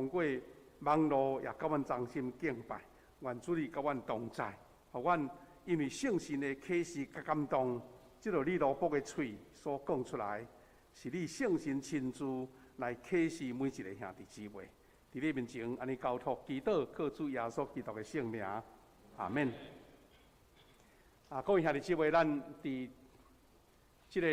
過網路也佮阮同心敬拜，願主你佮阮同在，予阮因為聖神的啟示佮感動，這個你奴僕的喙所講出來，是你聖神親自來啟示每一個兄弟姊妹。佇你面前按呢交託祈禱，靠主耶穌基督的聖名，阿們。啊，各位兄弟姊妹，咱佇這个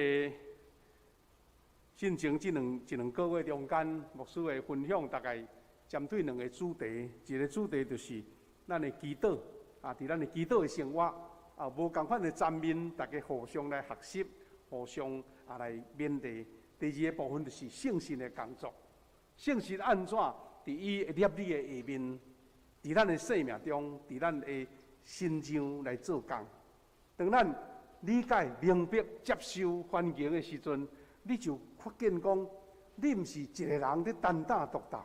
進前這兩一兩個月中間，牧師的分享大概針對兩個主題，一個主題就是咱的祈禱，啊，佇咱的祈禱的生活，啊，無仝款的層面，大家互相來學習，互相啊來勉勵。第二個部分就是聖神的工作，聖神按怎佇伊的攝理的下面，佇咱的生命中，佇咱的身上來做工。當咱理解、明白、接受環境的時陣，你就發現講，你毋是一個人佇單打獨鬥，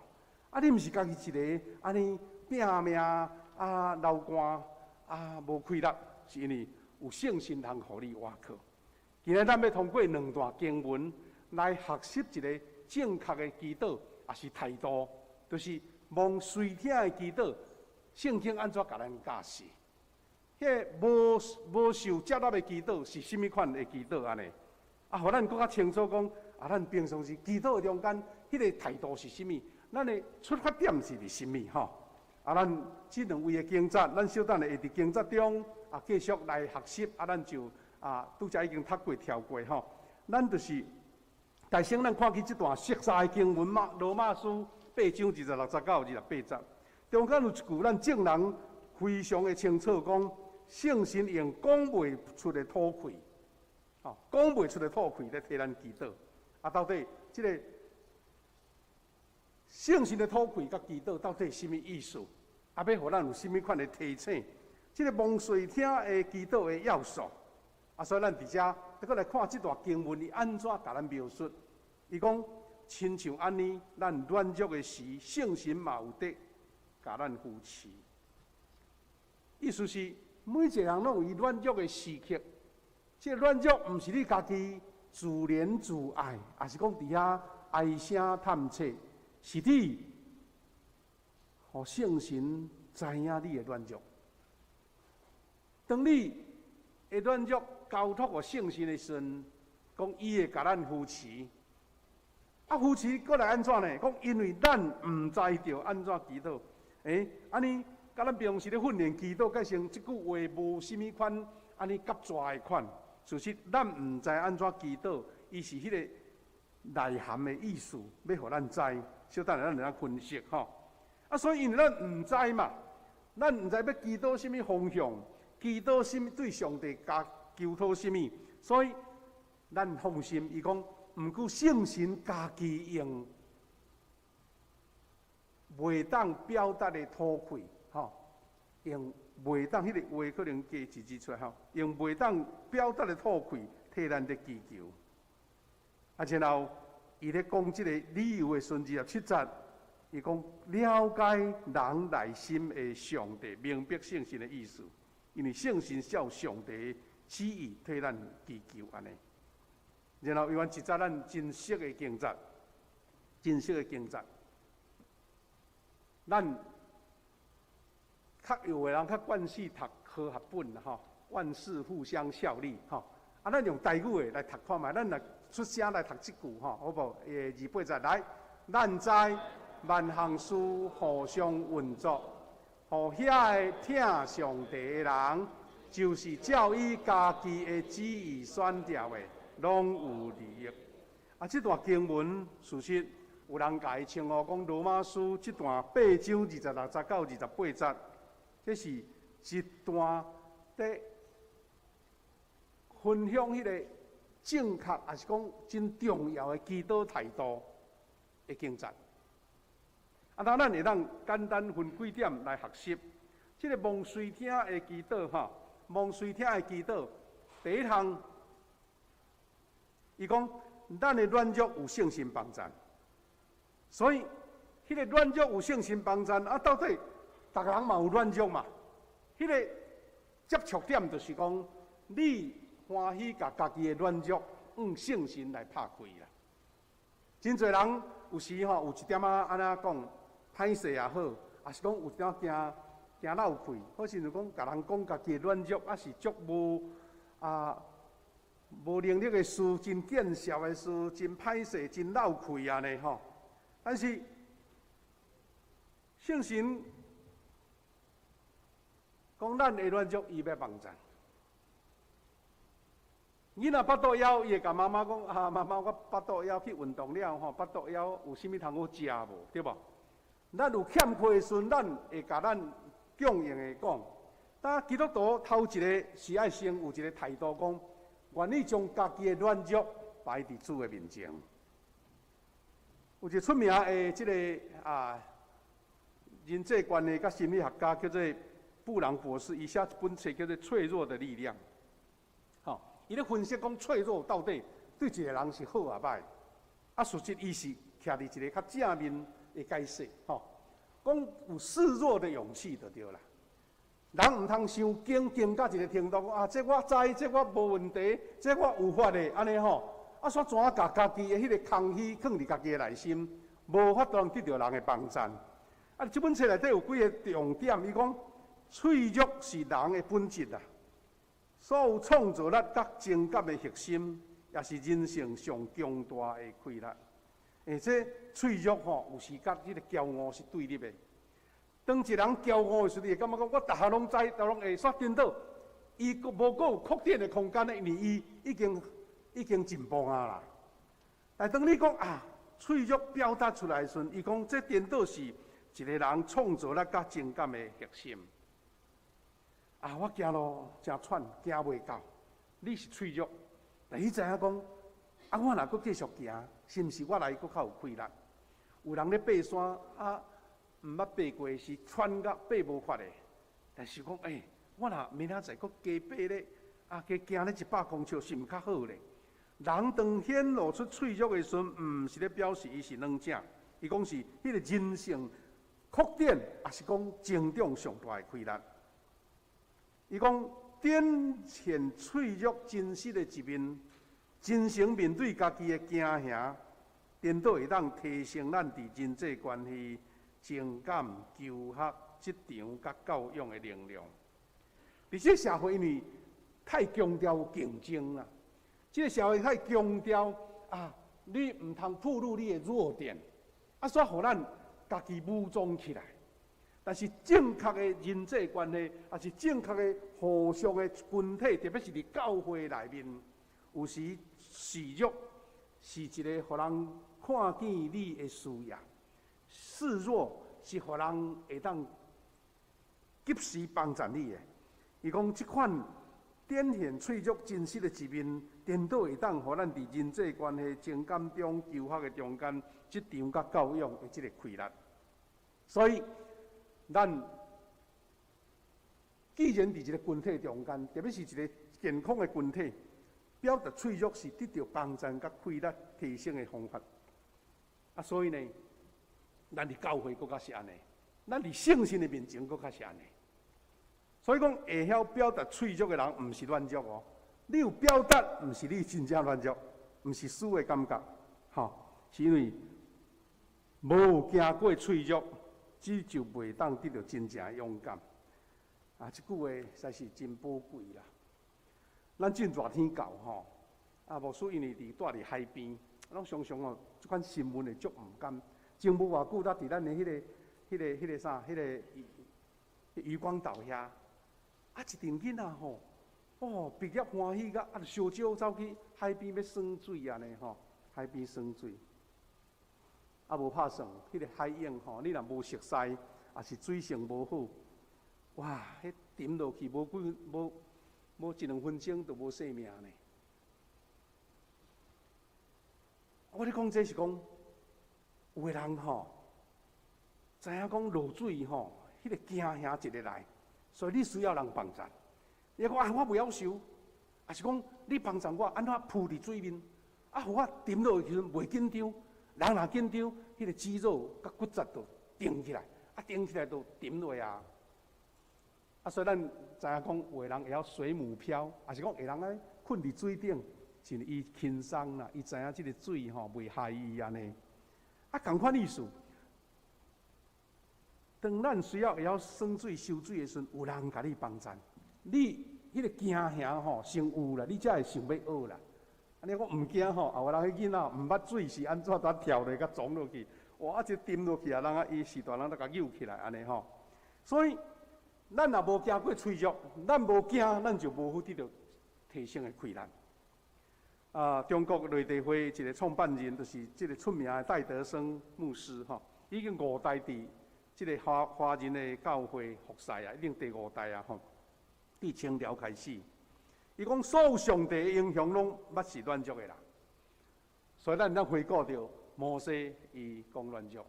啊，你毋是家己一个按呢拼命啊流汗啊無氣力，是因為有聖神通予你倚靠。今日咱欲通過兩段經文來學習一个正確的祈禱，抑是態度，就是蒙垂聽的祈禱。聖經按怎共咱教示？彼个無無受接納的祈禱是啥物款的祈禱按呢？啊，予咱閣較清楚講，啊，咱平常時祈禱的中間，彼个態度是啥物？咱的出發點是佇啥物？吼！啊，咱這兩位的經節，咱小等下會佇經節中啊繼續來學習。啊，咱就啊拄才已經讀過跳過吼。咱就是大先咱看起這段熟悉的經文嘛，羅馬書八章二十六節到二十八節，中間有一句咱眾人非常的清楚講，聖神用講袂出的吐氣，吼，講袂出的吐氣咧替咱祈禱。啊，到底這个聖神的吐氣佮祈禱到底是啥物意思？啊，欲予咱有啥物款的提醒？這个蒙垂聽的祈禱的要素。啊，所以咱佇遮，閣來看這段經文，伊按怎共咱描述？伊講，親像按呢，咱軟弱的時，聖神嘛有得共咱扶持。意思是，每一个人攏有伊軟弱的時刻。這个軟弱毋是你家己自憐自愛，抑是講佇遐唉聲嘆氣，是你予聖神知影你的軟弱。當你的軟弱交託予聖神的時陣，講伊會共咱扶持。啊，扶持閣來按怎呢？講因為咱毋知著按怎祈禱。欸，按呢，佮咱平常時咧訓練祈禱，改成這句話無啥物款按呢夾蛇的款。事實咱毋知按怎祈禱，伊是彼个內涵的意思，欲予咱知。小等下咱來分析吼。啊，所以因為咱毋知嘛，咱毋知欲祈禱啥物方向，祈禱啥物對上帝共求討啥物，所以咱放心，伊講，毋過聖神家己用袂當表達的吐氣，吼，用袂當彼个話可能加一字出來吼，用袂當表達的吐氣替咱咧祈求。啊，然後伊咧講這个理由的時陣，27節，伊講了解人內心的上帝，明白聖神的意思，因為聖神照上帝旨意替咱祈求按呢。然後約翰一節咱真熟的經節，真熟的經節，咱較有的人較慣勢讀和合本吼，萬事互相效力吼。啊，咱用台語的來讀看覓，咱來出聲來讀這句吼，好無？28節來，咱知萬項事互相運作，予遐个疼上帝的人，就是照伊家己的旨意選召的，攏有利益。啊，這段經文事實有人共伊稱呼講羅馬書這段八章二十六節到二十八節，這是一段佇分享彼个正確，抑是講真重要的祈禱態度的經節。啊，當咱會當簡單分幾點來學習。這个蒙垂聽的祈禱，吼，蒙垂聽的祈禱，第一項，伊講咱的軟弱有聖神幫贊，所以彼个軟弱有聖神幫贊，啊，到底逐个人嘛有軟弱嘛？彼个接觸點就是講，你歡喜共家己的軟弱用聖神來拍開啦。真濟人有時吼有一點仔按呢講，歹勢也好，抑是講有點驚驚落氣，或是講共人講家己的軟弱，抑是足無啊無能力的事，真見笑的事，真歹勢，真落氣按呢吼。但是聖神講咱的軟弱，伊欲幫贊。囡仔腹肚枵，伊會共媽媽講：啊，媽媽，我腹肚枵去運動了吼，腹肚枵有啥物通好食無？對無？咱有欠缺的時陣，咱會共咱強硬的講。但基督徒頭一个是愛先有一个態度，講願意將家己的軟弱擺佇主的面前。有一个出名的這个人際關係佮心理學家叫做布朗博士，伊寫一本冊叫做《脆弱的力量》。吼，伊咧分析講脆弱到底對一个人是好抑歹。啊，事實伊是徛佇一个較正面的解釋，吼，講有示弱的勇氣就對啦。人毋通傷堅堅到一个程度，講啊，這我知，這我無問題，這我有法的，按呢吼。啊，煞怎共家己的彼个空虛囥佇家己的內心，無法度得著人的幫贊。啊，這本冊內底有幾个重點，伊講脆弱是人的本質啊。所有創造力佮情感的核心，也是人性上強大的氣力。而且脆弱吼，有時佮這个驕傲是對立的。當一个人驕傲的時陣，會感覺講我逐項攏知，逐攏會煞顛倒。伊閣無閣有擴展的空間，因為伊已經已經進步啊啦。但當你講啊，脆弱表達出來的時陣，伊講這顛倒是一個人創造力佮情感的核心。啊，我行路誠喘，行袂到。你是脆弱，但你知影講，啊，我若閣繼續行，是毋是我來閣較有氣力？有人咧爬山啊，毋捌爬過，是喘甲爬無法的。但是講，欸，我若明仔載閣加爬咧，啊，加行咧100公尺，是毋較好咧？人當顯露出脆弱的時陣，毋是咧表示伊是軟正，伊講是彼个人性擴展，抑是講成長上大的氣力。伊講展現脆弱真實的一面，真誠面對家己的驚嚇，顛倒會當提升咱佇人際關係、情感、求學、職場佮教養的能量。佇這個社會，因為太強調競爭啦，這個社會太強調啊，你毋通暴露你的弱點，啊，煞予咱家己武裝起來。但是正確的人際關係，抑是正確的互相的群體，特別是佇教會內面，有時示弱是一个予人看見你的需要，示弱是予人會當及時幫助你的。伊講這款展現脆弱真實的一面，顛倒會當予咱佇人際關係、情感中、求學的中間、職場佮教養的這个氣力。所以，咱既然佇一个群體中間，特別是一个健康的群體，表達脆弱是得著幫贊佮氣力提升的方法。啊，所以呢，咱佇教會閣較是按呢，咱佇聖神的面前閣較是按呢。所以講，會曉表達脆弱的人，毋是軟弱哦。你有表達，毋是你真正軟弱，毋是輸的感覺，吼，是因為無經過脆弱，這就袂當得著真正的勇敢。啊，這句話實在是真寶貴啦。咱進熱天到吼，啊，牧師因為佇蹛佇海邊，攏常常哦，這款新聞會足毋甘。前無偌久，咱佇咱的彼个、彼个、彼个啥，彼个漁光島遐，啊，一陣囡仔吼，哦，畢業歡喜甲，啊，就相招走去海邊欲耍水按呢吼，海邊耍水。啊，無拍算，彼个海湧吼，你若無熟似，抑是水性無好，哇，彼沉落去無幾無無一兩分鐘就無性命呢。我咧講這是講，有的人吼，知影講落水吼，彼个驚嚇一个來，所以你需要人幫贊。伊講啊，我袂曉游，抑是講你幫贊我，按怎浮佇水面，啊，予我沉落去時陣袂緊張。人若緊張，彼个肌肉佮骨質就定起來，啊，定起來就沉落啊。啊，所以咱知影講，有的人會曉水母漂，抑是講有的人咧睏佇水頂，是伊輕鬆啦，伊知影這个水吼袂害伊按呢。啊，仝款意思，當咱需要會曉耍水、泅水的時陣，有人共你幫贊，你彼個驚嚇吼先有啦，你才會想欲學啦。啊，你講毋驚吼，後人彼囡仔毋捌水是按怎拄跳落，共撞落去，哇！啊，這沉落去啊，人啊伊是大人都共救起來按呢吼。所以，咱若無驚過脆弱，咱無驚，咱就無法得著提升的氣力。啊，中國內地會一個創辦人，就是這個出名的戴德生牧師吼，已經五代佇這個華華人的教會服侍啊，已經第五代啊吼。佇清朝開始，伊講所有上帝的英雄攏捌是軟弱的人，所以咱當回顧著摩西伊講軟弱，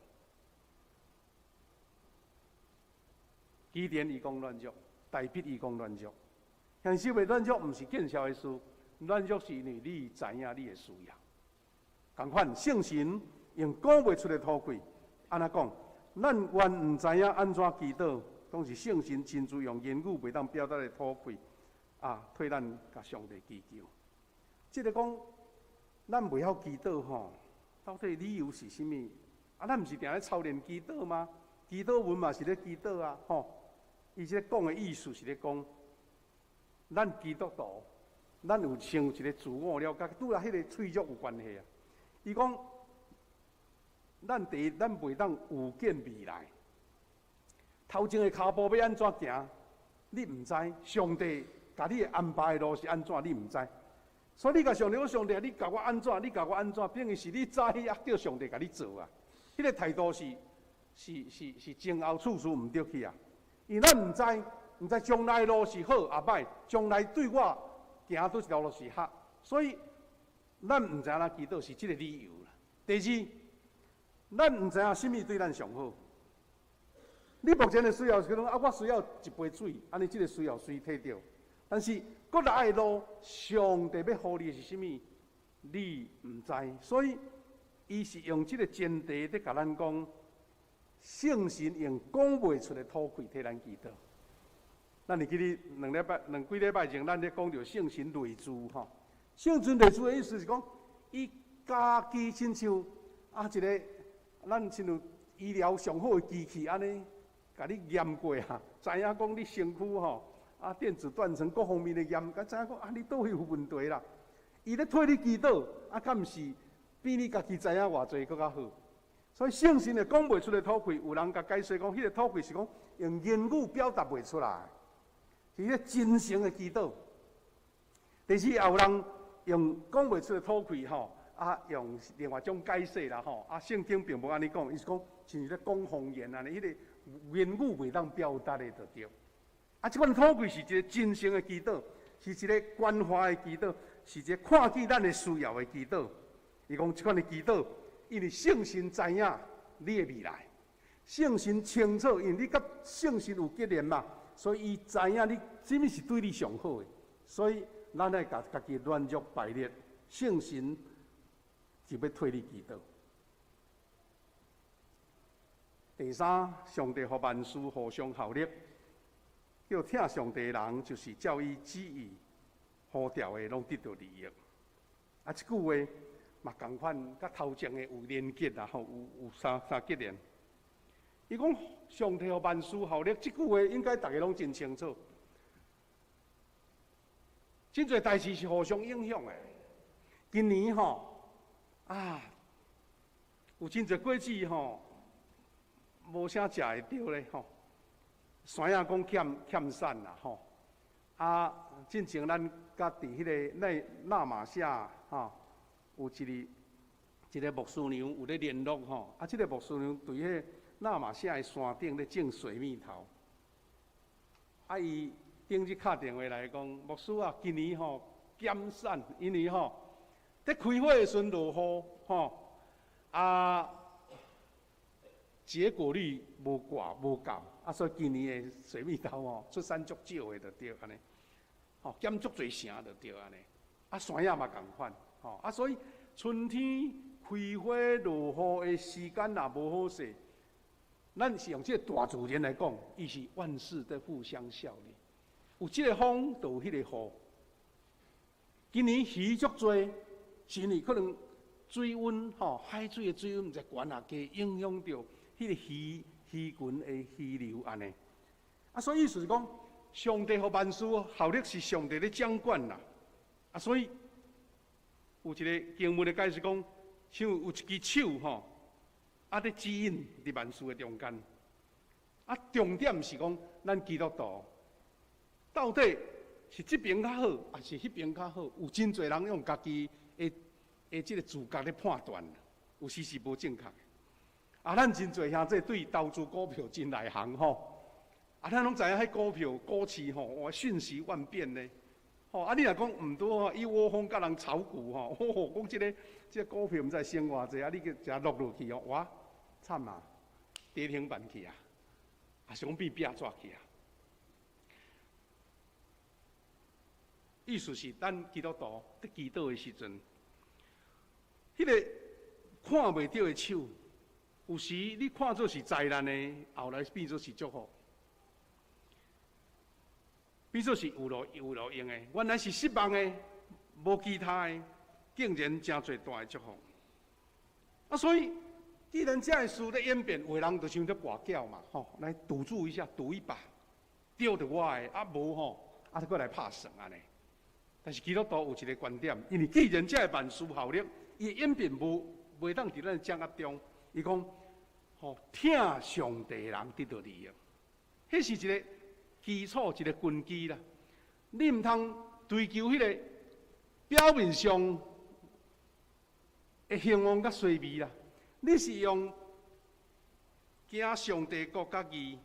基甸伊講軟弱，大衛伊講軟弱，現實的軟弱毋是見笑的事。軟弱是因為你知影你的需要，仝款聖神用講袂出的吐氣，按怎講？咱原毋知影按怎祈禱，當是聖神親自用言語袂當表達的吐氣，啊，替咱共上帝祈求。這個講，咱袂曉祈禱吼，到底理由是啥物？啊，咱毋是定咧操練祈禱嗎？祈禱文嘛是咧祈禱啊，吼。伊這個講的意思是咧講，咱基督徒。咱有像一個自我了解，拄仔彼個脆弱有關係啊。伊講，咱第一，咱袂當預見未來，頭前的跤步欲按怎行，你毋知。上帝共你的安排的路是按怎，你毋知。所以你共上帝講，上帝，你共我按怎？你共我按怎？等於是你知影叫上帝共你做啊。彼個態度是是是是前後次序毋對去啊。因為咱毋知，毋知將來的路是好抑歹，將來對我。行佗一條路是較，所以咱毋知影按怎祈禱是這個理由啦。第二，咱毋知影啥物對咱上好。你目前的需要是講啊，我需要一杯水，按呢這個需要隨提著。但是閣來的路，上帝欲予你的是啥物，你毋知。所以，伊是用這個前提佇共咱講，聖神用講袂出的吐氣替咱祈禱。咱會記得兩禮拜、兩幾禮拜前，咱咧講著聖神內住吼。聖神內住的意思是講，伊家己親像啊一個咱親像醫療上好的機器按呢，共你驗過啊，知影講你身軀吼啊電子斷層各方面的驗，才知影講啊你佗位有問題啦。伊咧替你祈禱，啊敢毋是比你家己知影偌濟閣較好？所以聖神的講袂出的吐氣，有人共解釋講，彼個吐氣是講用言語表達袂出來。是彼個真誠的祈禱。第二，也有人用講袂出的吐氣吼，啊，用另外一種解釋啦吼。啊，聖經並無按呢講，伊是講親像咧講方言按呢，彼個言語袂當表達的就對。啊，這款吐氣是一個真誠的祈禱，是一個關懷的祈禱，是一個看見咱的需要的祈禱。伊講這款的祈禱，因為聖神知影你的未來，聖神清楚，因為你佮聖神有結連嘛。所以伊知影你啥物是對你上好的，所以咱愛共家己軟弱敗裂，聖神就欲替你祈禱。第三，上帝予萬事互相效力，叫疼上帝的人，就是照伊旨意呼召的，攏得著利益。啊，這句話嘛仝款，佮頭前的有連結啦，吼，有有相相結連。伊講上帝予萬事效力，這句話應該逐家攏真清楚。真濟代誌是互相影響的。今年吼啊，有真濟果子吼，無啥食會著咧吼。山仔講欠欠產啦吼。啊，進前咱佮佇彼個內納瑪夏吼，有一個一個牧師娘有咧聯絡吼。啊，這個牧師娘佇彼個納瑪夏的山頂咧種水蜜桃，啊！伊頂日敲電話來講，牧師啊，今年吼減產，因為吼佇開花的時陣落雨吼，啊，結果率無掛無夠，啊，所以今年的水蜜桃吼出產足少的就對按呢，吼減足濟成就對按呢，啊，山仔嘛仝款，吼啊，所以春天開花落雨的時間若無好勢。咱是用這個大自然來講，伊是萬事都互相效力。有這個風，就有彼個雨。今年魚足濟，是因為可能水溫吼，海水的水溫毋知懸抑低，影響著彼個魚魚群的溪流按呢。啊，所以意思是講，上帝予萬事效力是上帝咧掌管啦。啊，所以有一个經文的解釋講，像有一支手吼，啊，咧指引佇萬事的中間。啊，重點是講，咱基督徒到底是這邊較好，抑是彼邊較好？有真濟人用家己的這个自覺咧判斷，有時是無正確。啊，咱真濟兄弟對投資股票真內行吼。啊，咱攏知影彼股票股市吼，哇，瞬息萬變呢。吼，啊，你若講毋對吼，一窩蜂佮人炒股吼，哦，講這個股票毋知升偌濟，啊，你去一落落去哦，哇，慘啊，跌停板去啊，抑是講變壁紙去啊。意思是，咱基督徒佇祈禱的時陣，彼个看袂著的手，有時你看做是災難的，後來變做是祝福，變做是有路用的。原來是失望的，無其他的，竟然誠濟大的祝福。啊，所以既然這个事咧演變，有的人就想著跋筊嘛，吼，來賭注一下，賭一把，著就我的，啊無吼，啊閣來拍算按呢。但是基督徒有一个觀點，因為既然這个萬事效力，伊的演變無袂當佇咱掌握中。伊講，予疼上帝的人得著利益，彼是一个基礎，一个根基啦。你毋通追求彼个表面上的興旺佮衰微啦。你是用行上帝國佮義，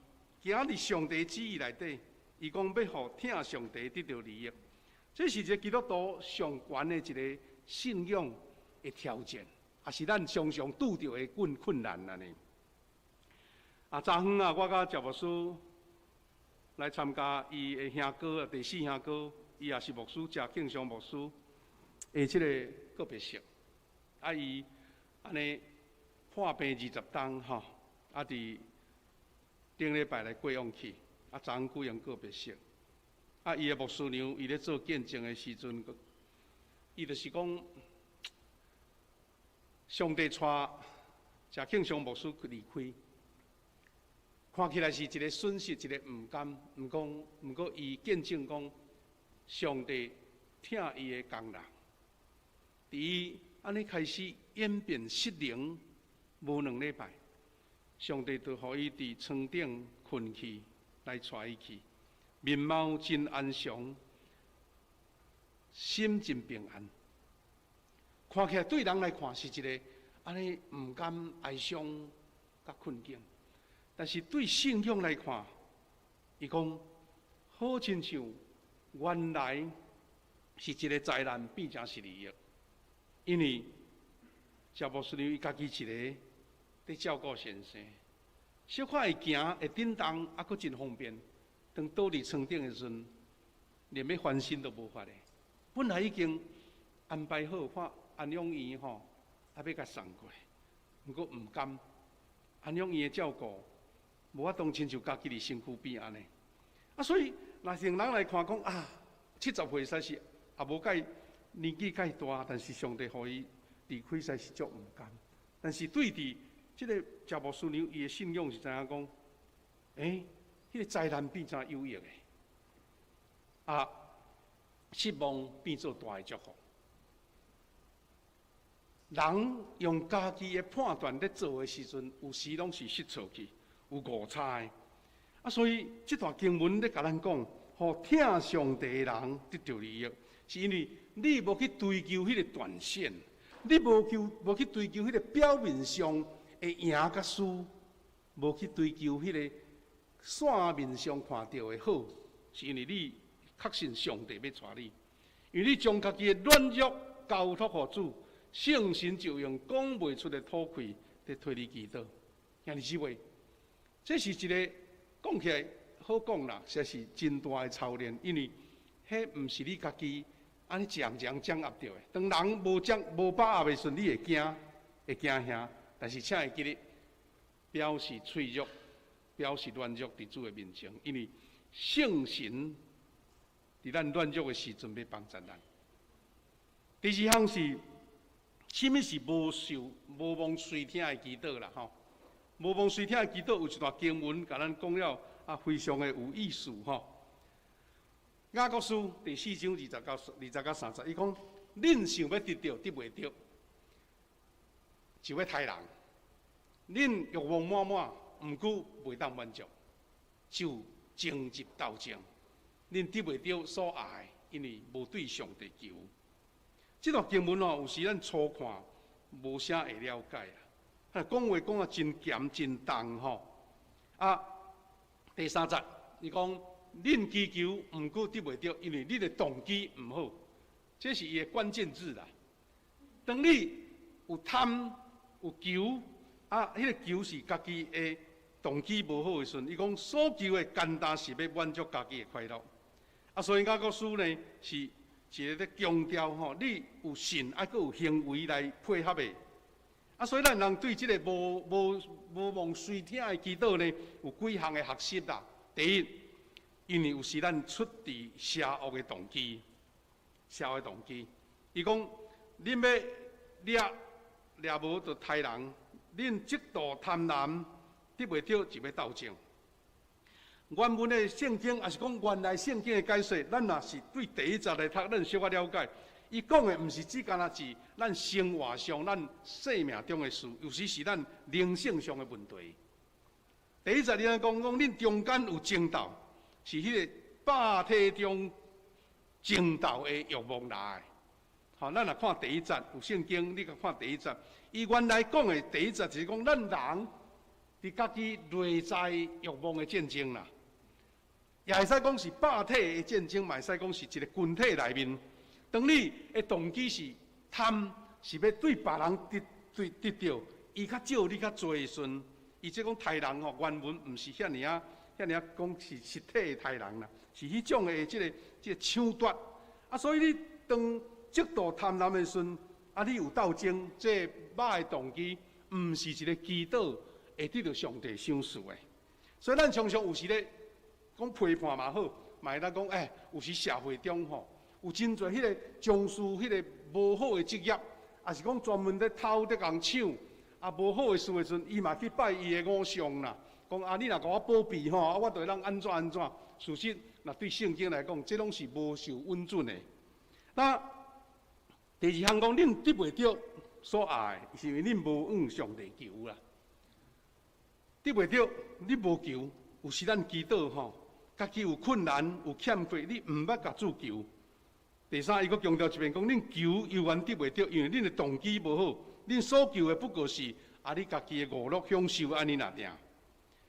行佇上帝旨意內底，伊講欲予疼上帝得著利益。這是一个基督徒上懸的一个信仰的挑戰，也是咱常常拄著的困難按呢。啊，昨昏啊，我佮趙牧師來參加伊的兄哥，第四兄哥，伊也是牧師，謝慶祥牧師的這个告別式。啊，伊按呢破病20冬吼，啊，佇頂禮拜來過往去，啊，昨昏舉行告別式。啊，伊的牧師娘，伊咧做見證的時陣，伊就是講，上帝帶謝慶祥牧師離開，看起來是一个損失，一个毋甘，毋過伊見證講，上帝疼伊的工人，佇伊按呢開始演變失靈，無2禮拜，上帝就予伊佇床頂睏去，來帶伊去。面貌真安詳，心真平安。看起來對人來看是一个按呢毋甘哀傷佮困境，但是對信仰來看，伊講好親像原來是一个災難變成是利益，因為謝牧師娘伊家己一个佇照顧先生，小可會行會振動，猶閣真方便。當倒佇床頂的時陣，連欲翻身都無法的。本來已經安排好，看安養院吼，啊欲共送過來，毋過毋甘。安養院的照顧，無法當親像家己佇身軀邊按呢。啊，所以若是用人來看講啊，70歲實是也無介年紀介大，但是上帝予伊離開實在是足毋甘。但是對佇這个謝牧師娘伊的信仰是知影講，欸，彼个災難變成有益的，啊，失望變做大的祝福。人用家己的判斷咧做的時陣，有時攏是失錯去，有誤差的。啊，所以這段經文咧共咱講，予疼上帝的人得著利益，是因為你無去追求彼個短線，你無求無去追求彼個表面上的贏佮輸，無去追求彼个線面上看著的好，是因為你確信上帝欲帶你，因為你將家己的軟弱交託予主，聖神就用講袂出的吐氣佇替你祈禱。兄弟姊妹，這是一个講起來好講啦，實在是真大的操練，因為彼毋是你家己按呢一項一項掌握著的。當人無掌無把握的時陣，你會驚，會驚嚇。但是請會記得，表示脆弱，表示軟弱佇主的面前，因為聖神佇咱軟弱的時陣欲幫助咱。第二項是，啥物是無受無望垂聽的祈禱啦？吼，無妄隨聽的祈禱有一段經文，共咱講了啊，非常的有意思吼。雅各書第四章20到30節，伊講：恁想欲得著，得袂著，就欲刣人；恁欲望滿滿，毋過袂當滿足，就爭執鬥爭。恁得袂著所愛的，因為無對上帝求。這段經文哦，有時咱初看無啥會了解啦。啊，講話講啊真鹹真重吼。啊，第三節，伊講恁祈求，毋過得袂著，因為你的動機毋好。這是伊的關鍵字啦。當你有貪有求，啊，彼個求是家己的動機無好的時陣，伊講所求的干焦是欲滿足家己的快樂。啊，所以雅各書呢是一个咧強調吼，你有信啊，閣有行為來配合的。啊，所以咱人對這个無妄隨聽的祈禱呢，有幾項的學習啦。第一，因為有時咱出自邪惡的動機，邪惡的動機。伊講，恁欲掠掠無就刣人，恁嫉妒貪婪，得袂著就欲鬥爭。原文的聖經，抑是講原來聖經的解說，咱若是對第一節來讀，咱小可了解。伊講的毋是只干焦是咱生活上、咱生命中的事，有時是咱靈性上的問題。第一節你講講，恁中間有爭鬥，是彼个肉體中爭鬥的欲望來。好，咱若看第一節有聖經，你看第一節，伊原來講的第一節就是講咱人佇家己內在欲望的戰爭啦。也會使講是肉體的戰爭，嘛會使講是一个群體內面。當你的動機是貪，是欲對別人得對得著，伊較少，你較濟的時陣，伊這講刣人吼，原文毋是遐爾仔遐爾仔講是實體的刣人啦，是彼種的這個搶奪。啊，所以你當嫉妒貪婪的時陣，啊，你有鬥爭，這個歹的動機，毋是一个祈禱會得著上帝賞賜的。所以咱常常有時咧講批判嘛好，嘛會當講欸，有時社會中吼，有真濟彼個從事彼個無好的職業，抑是講專門咧偷咧共搶，啊無好的事的時陣，伊嘛去拜伊的偶像啦。講啊，你若共我保庇吼，啊，我就會當按怎按怎。事實，若對聖經來講，這攏是無受允准的。那第二項講，恁得袂著所愛的，是因為恁無向上帝求啦。得袂著，你無求，有時咱祈禱吼，家己有困難有欠缺，你毋捌共主求。第三，伊閣強調一遍，講恁求猶原得袂著，因為恁的動機無好，恁所求的不過是啊，你家己的娛樂享受按呢爾爾。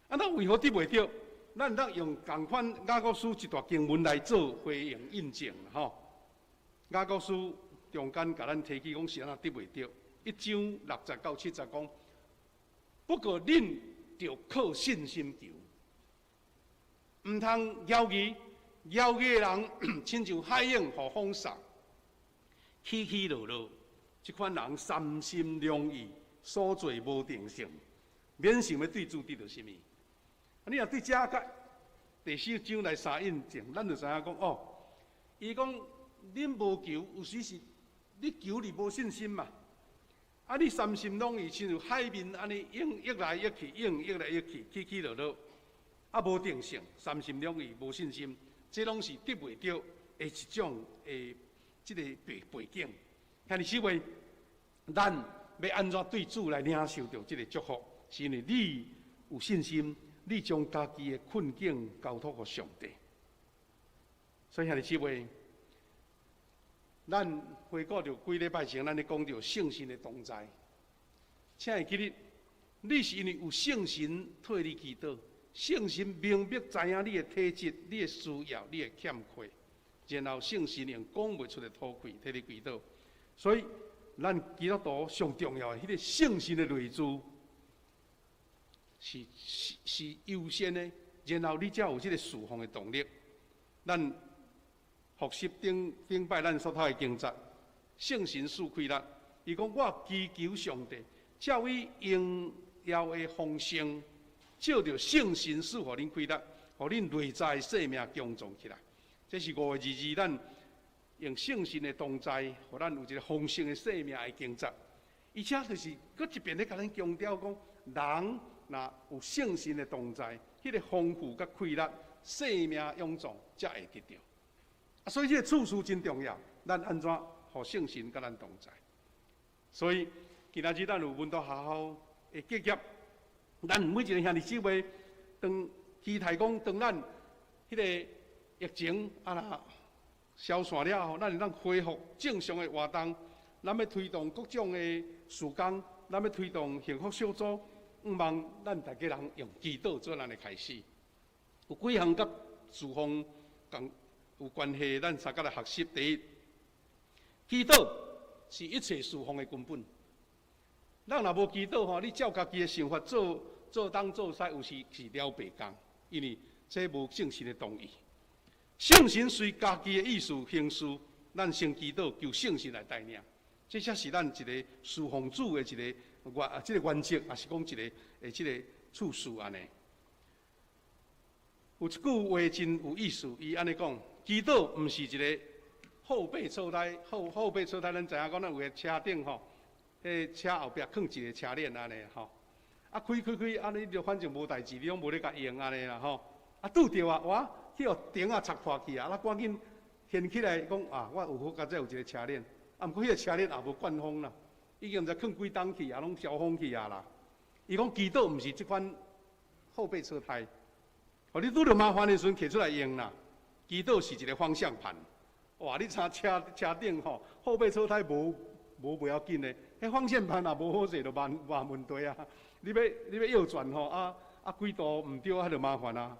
啊，那為何得袂著？咱當用仝款雅各書一段經文來做回應印證吼。雅各書中間共咱提起講是按怎得袂著，一章六節到七節講，不過恁著靠信心求，毋通猶豫。猶豫的人，親像海湧予風掃，起起落落。這款人三心兩意，所做無定性，免想欲對主得著啥物。啊，你若對這佮第四章來相印證，咱就知影講哦。伊講恁無求，有時是你求你無信心嘛。啊，你三心兩意，親像海面按呢湧湧來湧去，湧湧來湧去，起起落落，啊，無定性，三心兩意，無信心。這攏是得袂著的一種的這个背景。兄弟姊妹，咱欲按怎對主來領受著這个祝福？是因為你有信心，你將家己的困境交託予上帝。所以兄弟姊妹，咱回顧著幾禮拜前，咱咧講著聖神的同在。請會記得，你是因為有聖神替你祈禱。聖神明白知影你的體質、你的需要、你的欠缺，然後聖神用講袂出的吐氣替你祈禱。所以，咱基督徒上重要的彼個聖神的內住是優先的，然後你才有這个事奉的動力。咱復習頂頂擺咱所讀的經節，聖神賜氣力，伊講我祈求上帝，照伊榮耀的豐盛。照著聖神賜予恁氣力，予恁內在生命強壯起來。這是5月22，咱用聖神的同在，予咱有一个豐盛的生命的經節。而且就是閣一遍咧，共咱強調講，人若有聖神的同在，彼個豐富佮快樂、生命勇壯，才會得著。啊，所以這個次序真重要。咱按怎予聖神佮咱同在？所以今仔日咱有門徒學校的結業，咱每一个兄弟姊妹，當期待講，當咱彼個疫情啊若消散了後，咱會當恢復正常的活動。咱欲推動各種的事工，咱欲推動幸福小組，向望咱逐家人用祈禱做咱的開始。有幾項佮事奉仝有關係，咱相共來學習。第一，祈禱是一切事奉的根本。咱若無祈禱吼，你照家己的想法做做東做西，有時是了白工，因為這無聖神的同意。聖神隨家己的意思行事，咱先祈禱求聖神來帶領，這才是咱一个事奉主的一个原這个原則，抑是講一个的這个次序按呢。有一句話真有意思，伊按呢講：祈禱毋是一个後備車胎，後備車胎，咱知影講，咱有个車頂吼，彼車後壁囥一个車鏈按呢吼，啊開開開，按呢就反正無代誌，你攏無咧共用按呢啦吼，啊拄著啊，哇，去予燈仔插破去啊，啊趕緊掀起來講啊，我有好佳哉有一个車鏈，啊毋過彼个車鏈也無灌風啦，已經毋知囥幾冬去啊，攏消風去啊啦。伊講祈禱毋是這款後備車胎。予你拄著麻煩的時陣，提出來用啦。祈禱是一个方向盤，哇！你車車車頂吼，後備車胎無無袂要緊的，彼方向盤若無好勢，就萬萬問題啊！你欲右轉吼，啊啊幾度毋對，彼就麻煩啊。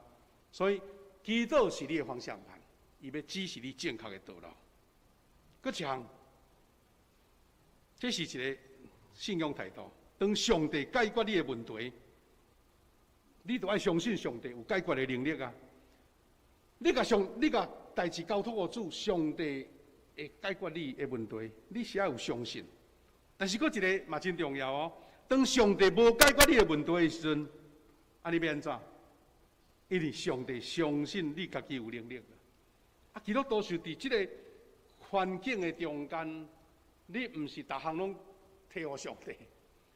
所以祈禱是你的方向盤，伊欲指示你正確的道路。閣一項，這是一个信仰態度。當上帝解決你的問題，你著愛相信上帝有解決的能力啊！你共上，你共代誌交託予主，上帝會解決你的問題，你是愛有相信。但是閣一个嘛真重要哦，當上帝無解決你的問題的時陣，啊你欲按怎？因為上帝相信你家己有能力。啊，基督徒是佇這个環境的中間，你毋是逐項攏推予上帝，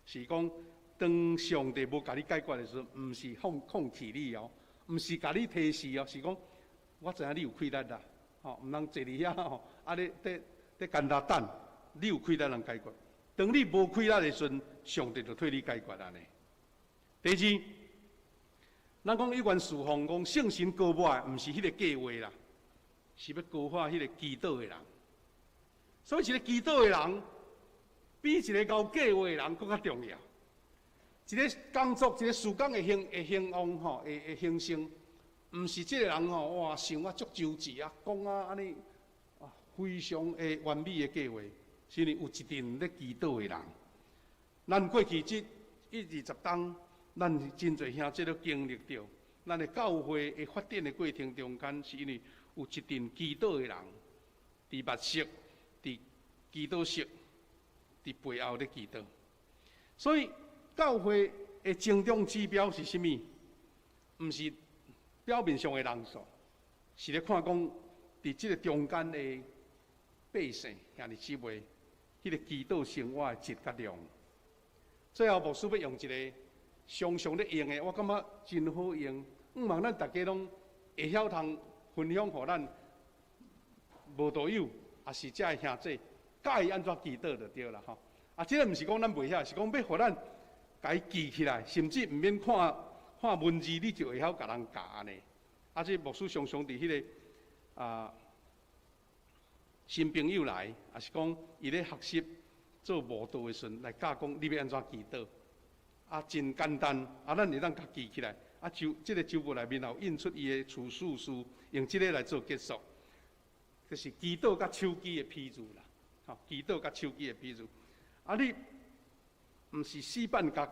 是講，當上帝無共你解決的時陣，毋是放放棄你哦，毋是共你提示哦，是講我知影你有氣力啦，吼，毋通坐佇遐吼，啊咧佇佇干焦等，你有氣力通解決。當你無氣力的時陣，上帝就替你解決按呢。第二，咱講一元事奉講聖神膏抹的，毋是彼个計劃啦，是欲膏抹彼个祈禱的人。所以一个祈禱的人，比一个𠢕計劃的人閣較重要。一个工作，一个事工的興的興旺吼，會會興盛，毋是這个人吼哇想啊足周至啊，講啊按呢啊非常的完美的計劃，是因為有一陣咧祈禱的人。咱過去這一二十冬，咱真濟兄弟都經歷著，咱的教會的發展的過程中間，是因為有一陣祈禱的人，佇密室、佇祈禱室、佇背後咧祈禱，所以。教會的成長指標是啥物？毋是表面上的人數，是咧看講，佇這个中間的百姓兄弟姊妹，彼个祈禱生活的質佮量。最後牧師欲用一个常常咧用的，我感覺真好用。向望咱逐家攏會曉通分享予咱慕道友，抑是遮的兄弟，教伊按怎祈禱就對啦吼。啊，這个毋是講咱袂曉，是講欲予咱。共伊記起來，甚至毋免看看文字，你就會曉共人教按呢。啊，這牧師常常佇彼个啊新朋友來，抑是講伊咧學習做慕道的時陣，來教講你欲按怎祈禱。啊，真簡單，啊，咱會當共記起來。啊，周這个周報內面也有印出伊的處事書，用這个來做結束。就是祈禱佮手機的比喻啦，吼，祈禱佮手機的比喻。啊，你。毋是死板共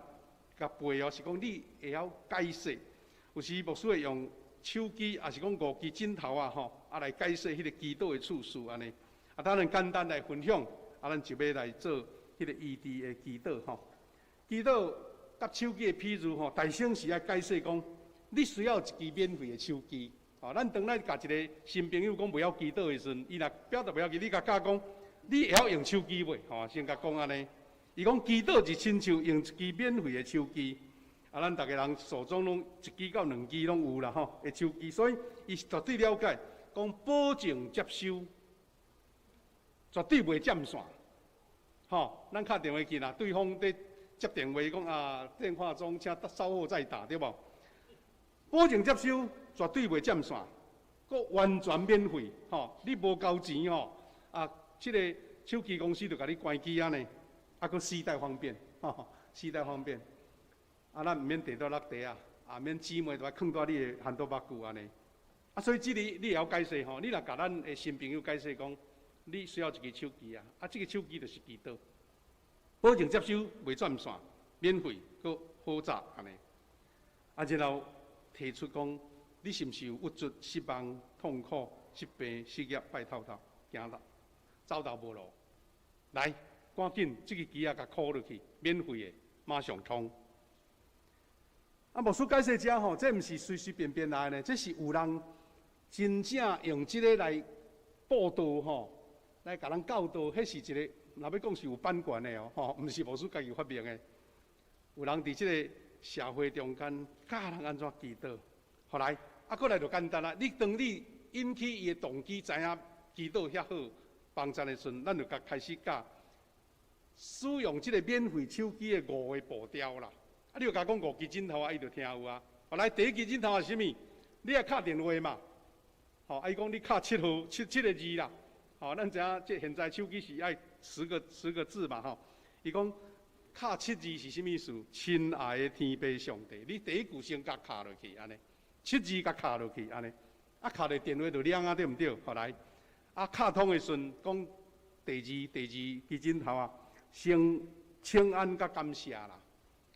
共背哦，是講你會曉解釋。有時牧師會用手機，抑是講五支指頭啊，吼，啊來解釋彼个祈禱的次序按呢。啊，當然簡單來分享，啊，咱就欲來做彼个醫治的祈禱吼。祈禱佮手機的比喻吼，大先是愛解釋講，你需要一支免費的手機。吼，咱當咱共一个新朋友講袂曉祈禱的時陣，伊若表達袂曉記，你共教講，你會曉用手機袂？吼，先共講按呢。伊講祈禱就親像用一支免費的手機，啊，咱逐个人手中攏一支到兩支攏有啦吼，的手機，所以伊是絕對了解，講保證接收，絕對袂佔線。吼，咱敲電話去啦，對方佇接電話講啊，電話中，請稍後再打，對無？保證接收，絕對袂佔線，閣完全免費，吼，你無交錢吼，啊，這个手機公司就共你關機按呢，啊，閣攜帶方便，吼，攜帶方便。啊，咱毋免提佇落袋啊，啊，免姊妹就愛囥佇你的漢多目久按呢。啊，所以這个你會曉解釋吼，你若共咱的新朋友解釋講，你需要一支手機啊，啊，這个手機就是祈禱，保證接收，袂佔線，免費，閣好紮按呢。啊，然後提出講，你是毋是有鬱卒、失望、痛苦、疾病、失業、拜透透，驚到走投無路？來，趕緊，這个機仔共箍落去，免費的，馬上通。啊，牧師解釋遮吼，這毋是隨隨便便來的，這是有人真正用這个來布道吼，來共人教導，彼是一个，若欲講是有版權的哦，吼，毋是牧師家己發明的。有人佇這个社會中間教人按怎祈禱，予來，啊，閣來就簡單啦。你當你引起伊的動機，知影祈禱遐好幫贊的時陣，咱就共開始教使用這个免費手機的五个步驟啦。啊，你就共講五支指頭啊，伊就聽有啊。予來，第一支指頭是啥物？你愛敲電話嘛？吼，啊，伊講你敲七號七七個字啦。吼，咱知影這現在手機是愛10個10個字嘛吼。伊講敲七字是啥物意思？親愛的天父上帝，你第一句先共敲落去按呢，七字共敲落去按呢，啊，敲佇電話就亮啊，對毋對？予來，啊，敲通的時陣講第二支指頭啊，先請安佮感謝啦。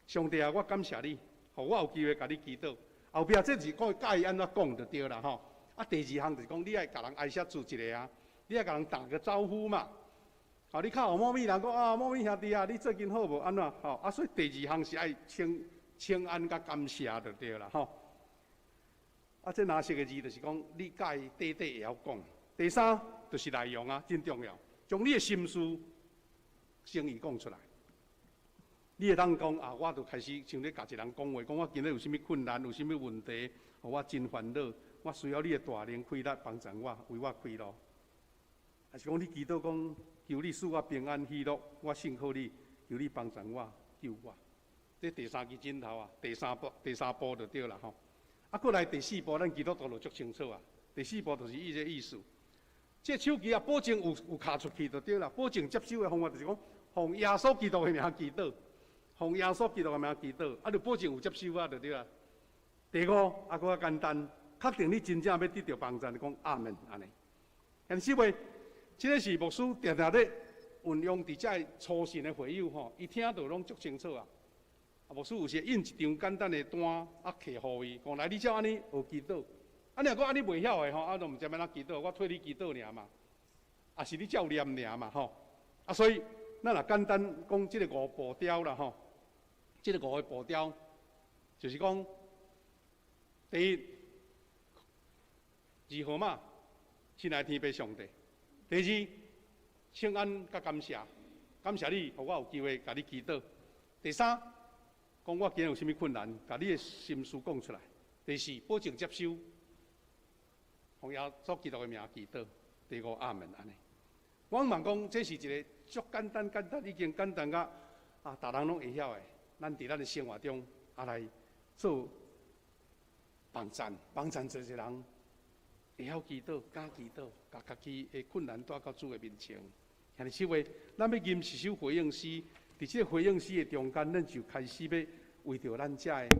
上帝啊，我感謝你，予我有機會共你祈禱。後壁這是講教伊按怎講就對啦吼。啊，第二項就是講你愛共人挨下做一下啊，你愛共人打個招呼嘛。吼，你敲予某物人講啊，某物兄弟啊，你最近好無？按怎？吼，啊，所以第二項是愛請請安佮感謝就對啦吼。啊，這藍色的字就是講你教伊短短會曉講。第三就是內容啊，真重要，將你的心事先伊講出來。你會當講啊，我就開始像咧共一人講話，講我今日有啥物困難，有啥物問題，予我真煩惱，我需要你的大能氣力幫助我，為我開路。還是講你祈禱講，求你賜我平安喜樂，我信靠你，求你幫助我，救我。這第三支指頭啊，第三步就對啦吼。啊，閣來第四步，咱基督徒就足清楚啊。第四步就是伊這個意思。這手機啊，保證有敲出去就對啦。保證接收的方法就是講，奉耶穌基督的名祈禱，奉耶穌基督的名祈禱，啊，就保證有接收啊，就對啦。第五，啊，閣較簡單，確定你真正欲得著幫助，就講阿門按呢。但是話，這个是牧師定定咧運用佇遮个初信的會友吼，伊聽著攏足清楚啊。啊，牧師有時印一張簡單的單，啊，摕予伊，講來你照按呢學祈禱。啊，你若講按呢袂曉的吼，啊，就毋知欲按怎祈禱，我替你祈禱爾嘛，啊是你照念爾嘛吼。啊，所以咱若簡單講這个五步驟啦吼，這个五個步驟就是講，第一，二號碼，親愛天父上帝；第二，請安佮感謝，感謝你，予我有機會共你祈禱；第三，講我今日有啥物困難，共你的心事講出來；第四，保證接收，奉耶穌基督的名祈禱；第五，阿門按呢。我望講，這是一个足簡單、簡單，已經簡單甲啊，逐人攏會曉的。咱佇咱的生活中啊來做幫贊，幫贊濟濟人會曉祈禱、敢祈禱，共家己的困難帶到主的面前。兄弟姊妹，咱欲吟一首回應詩，佇這个回應詩的中間，咱就開始欲為著咱遮的。